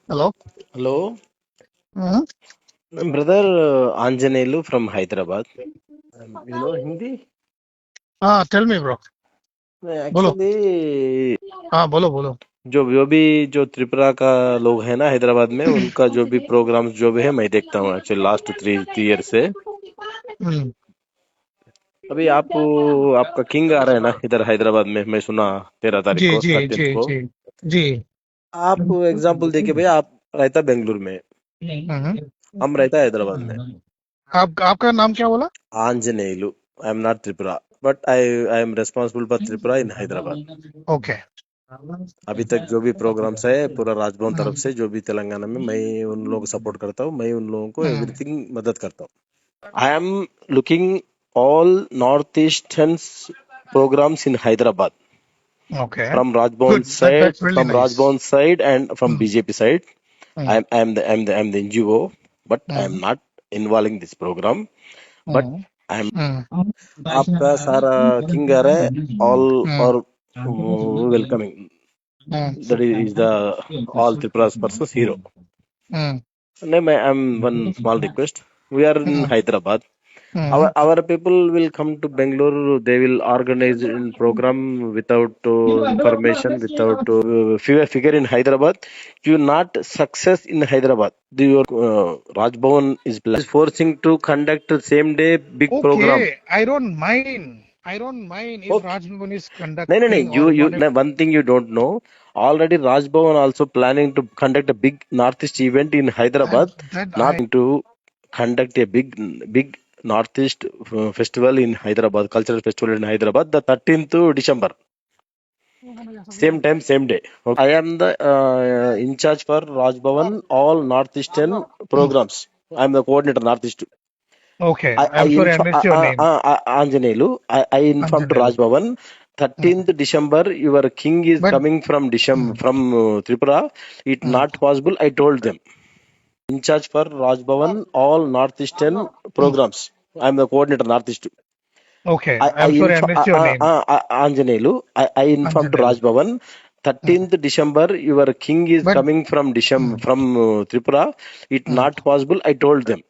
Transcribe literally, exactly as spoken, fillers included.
Hello. Hello. Hmm? Brother, uh, Anjaneyulu from Hyderabad. Um, you know Hindi? Ah, tell me, bro. नहीं, बोलो। Actually, हाँ, बोलो, बोलो। जो, जो भी, जो त्रिपुरा का लोग है ना हैदराबाद में, उनका जो भी प्रोग्राम्स जो भी है, मैं देखता हूँ actually last three, three year से। हम्म। अभी आप, आपका किंग आ रहा है ना इधर हैदराबाद में, मैं सुना तेरह तारीख जी, को, जी, थर्टीन्थ जी, को। जी, जी। आप एग्जांपल देखिए भैया, आप रहता बेंगलुरु में, हम्म। हम रहता हैदराबाद में। आप, आपका नाम क्या बोला? Anjaneyulu. I am not Tripura, but I, I am responsible for Tripura in Hyderabad. Okay. अभी तक जो भी प्रोग्राम्स है, पूरा राजभवन तरफ हम्म। से, जो भी तेलंगाना में, मैं उन लोगों को सपोर्ट करता हूँ, मैं उन लोगों को हम्म। एवरीथिंग मदद करता हूँ। I am looking all North Eastern programs in Hyderabad. Okay. From Rajbhavan Good. That, side, that's really from nice. Rajbhavan side and from hmm. BJP side. Hmm. I am, I am the, I am the, I am the NGO, but I am hmm. not involving this program. But hmm. I am हम्म। आपका सारा किंग आ रहा है, all हम्म। और welcoming. Hmm. That is the all Tripura person's hero. Hmm. No, ma'am, one small request. We are in Hmm. Hyderabad. Hmm. Our, our people will come to Bangalore. They will organize in program without, uh, information, without, uh, fi-, figure in Hyderabad. You not success in Hyderabad. The, your, uh, Raj Bhavan is pla-, is forcing to conduct same day big program. Okay, I don't mind. I don't mind if Okay. Raj Bhavan is नहीं, नहीं, नहीं, conducting you, or you, one नहीं, one thing you don't know. Already Raj Bhavan also planning to conduct a big Northeast event in Hyderabad. That, that Not I to conduct a big, big Northeast, uh, festival in Hyderabad, cultural festival in Hyderabad, the thirteenth December. Same time, same day. Okay. I am the, uh, in charge for Raj Bhavan, all Northeastern programs. I am the coordinator Northeast. Okay, I, I'm I sorry, I inform-, missed your uh, name. Uh, uh, Anjaneyulu. I, I informed Anjaneyulu. Raj Bhavan, thirteenth Hmm. December, your king is But coming from Decem-, Hmm. from, uh, Tripura. It Hmm. not possible, I told them. In charge for Raj Bhavan, all Northeastern programs. I am the coordinator Northeast. Okay, I, I'm I sorry, I info-, missed your uh, uh, name. Uh, uh, Anjaneyulu. I, I informed Anjaneyulu. Raj Bhavan, thirteenth Hmm. December, your king is But coming from Decem-, Hmm. from, uh, Tripura. It Hmm. not possible, I told them.